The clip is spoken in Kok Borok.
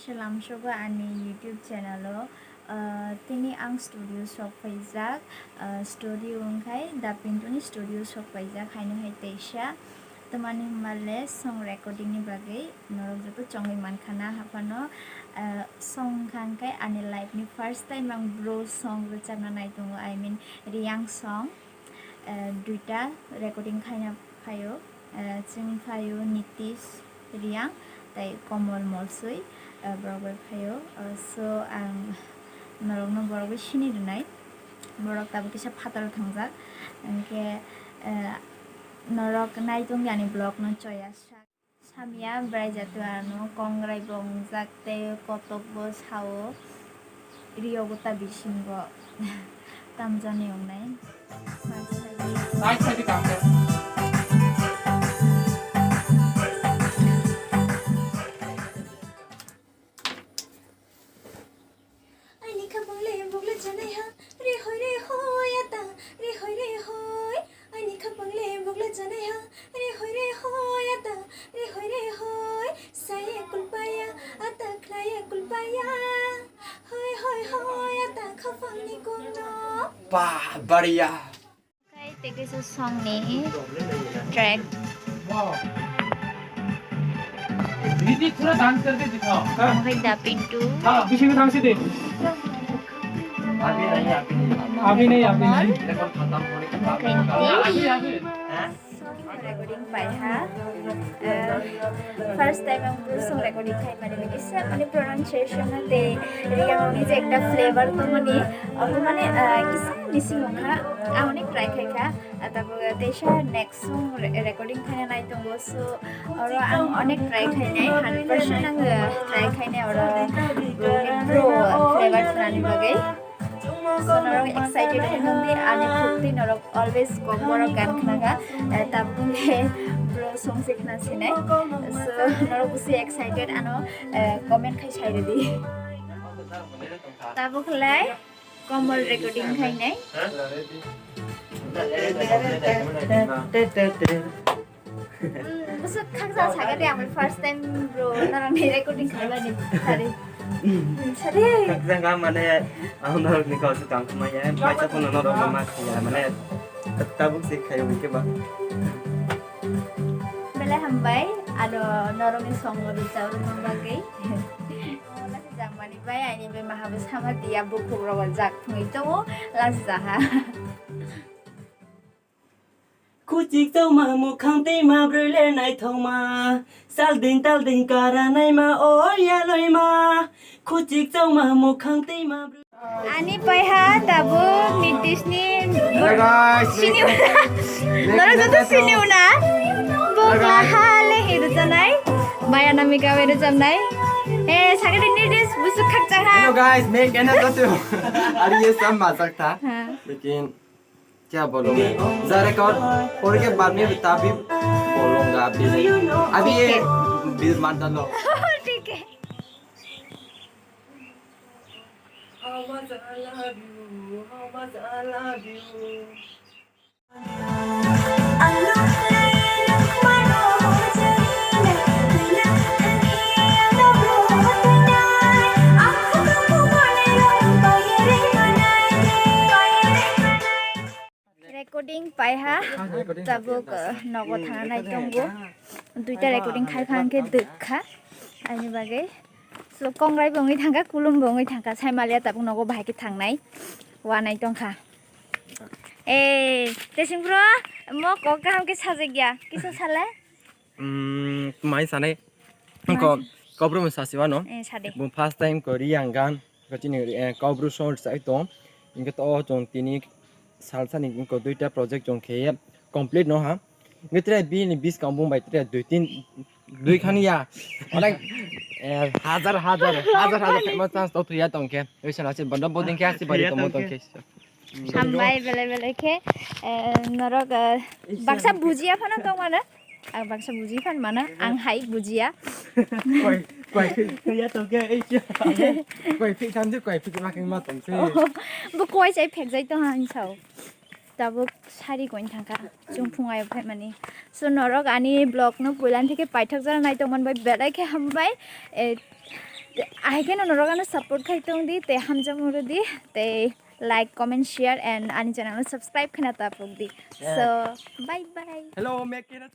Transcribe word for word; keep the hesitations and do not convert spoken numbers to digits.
Salam sogo ani YouTube channel o, ah, tini ang studio sok paijak, ah, studio wngkhai Da Pintu ni studio sok paijak haino hai teisa. Tamani hwnba le song recording ni bagwi norok joto chongwi mankha na haphano, ah, song wngkha hwnkhe ani life ni first time ang bro song rwchapna nai tongo, I mean Reang song. Eh, duita recording khaina phaio, eh, chwng phaio Nitish Reang tei Komol Molsoi, eh, borok bai phaio. Eh, so ang norokno borok bai sini rwnai, borok tabuk kisa phataro thangjak, hwnkhe, eh, norok nai tongdi ani vlog no choya sak. Samya bwrai jatu ano kongrai bo wngjak tei kotok bo sao, riogo ta bisingo tamjani wngnai. Aini khapang le bukla janai ha, rihoi rihoi ata, rihoi rihoi. Aini khapang le bukla janai ha, rihoi rihoi ata, rihoi rihoi. Saya kulpaya, ata khlaya kulpaya. Hoi hoi hoi, ata khapang ni kono. Bah, baria. Kai tei kaisa song ni track. Niti thura dance karke dikhao. Omo khe Da Pintu. Hala, pisi ke thangsi de. Abhi nahi, abhi nahi. Abhi nahi, abhi nahi. Omo khe Nitish. Abhi, abhi. Song recording paiha. Eh, first time ang song recording khai mani kisa mani pronunciation na tei Reang ni je ekta flavor tongmani, omo mane, eh, kisa missing wngkha. Ang onek try khai kha. Ah, tabuk teisa next song re-, recording khaina nai tongo, so oro ang onek try khainai, hundred percent ang try khainai oro pro flavor khnani bagwi. So norok excited wngdi, ani phukti norok always kok borok gan khnaga, eh, tabuk khe pro song se khna sinai. So norok busi excited ano, eh, comment khai sai rwdi. Tabuk khlai. Komol recording khainai. Hmm, bwswk khaksa sakha de, ang first time bro norokni recording khaimani. Sari. Sari. Khaksa kha mane, ang norokni kausuk tang khumaya, paisa phano norok ma khaya, mane, tabuk se khayo hwnkhe ba. Belai hambai, aro norokni song rwchap rwna bagwi. Jangmani bai aini bai maha bo sama tiya bukhuk rogo jak thungwi tongo lachi jaha. Kuchik chawma mukhang twi ma brwi le naithokma, salding talding kara naima o yaloima. Kuchik chawma mukhang twi ma brwi. Ani paiha tabuk Nitish ni. Hello guys. Sini una. Norok joto sini una. Bo kaha le hi rwchanai. Baya namika bai rwchanai. Eh, sakhe Nitish busuk khakchang ha. Hello guys, main kena satu. Ari ye sam masak tha. Ha. Lekin kya bolunga? Za record hor ke baad mein bhi bolunga abhi nahi. Abhi ye bil manta lo. Theek hai. How much I love you, how much I love you. Recording paiha, tabuk, uh, nogo thana nai tongo. Duita recording khai phang khe dwkha, ani bagwi. So, kongrai bo wngwi thangkha, kulum bo wngwi thangkha, sai maliya tabuk nogo bahai khe thangnai, wanai tongkha. Eh, Tesing bro, mo kok kaham khe sajak ya, kisa sale? Hmm, mai sanai. Mai ko, sa- kobro mo sasi wano. Eh, sade. Bo first time ko Reang gan, ko chini, eh, kobro song sai tong. Inke to chong tini salsa ni ko duita project chong khe complete no ha. Inke tre bini bis kambung bai tre dui tin dui khani ya. Onek, eh, hazar, hazar, hazar, hazar mo chance to ya tong khe. Oi sana se bondo boding khe asi bari to mo tong khe. Hambai belai belai khe, eh, norok, eh, baksa bujiya phano tong mano. Ang baksa buji phan mano, ang hai bujiya. Koi, koi, ya to ke, eh, koi phik tham je, koi phik ma keng ma tong se. Oh, bo koi chai phek jai to han sao. Tabuk sari koin thangkha, chwng phung ayo phai mani. So norok ani vlog no puilan theke paithak jana nai tong man bai belai khe hambai. Eh, Ahai khe no norok ano support khai tong di, tei hamjakmung rw di, tei like, comment, share and ani channel no subscribe khna ta pok di. So bye bye. Hello, make it a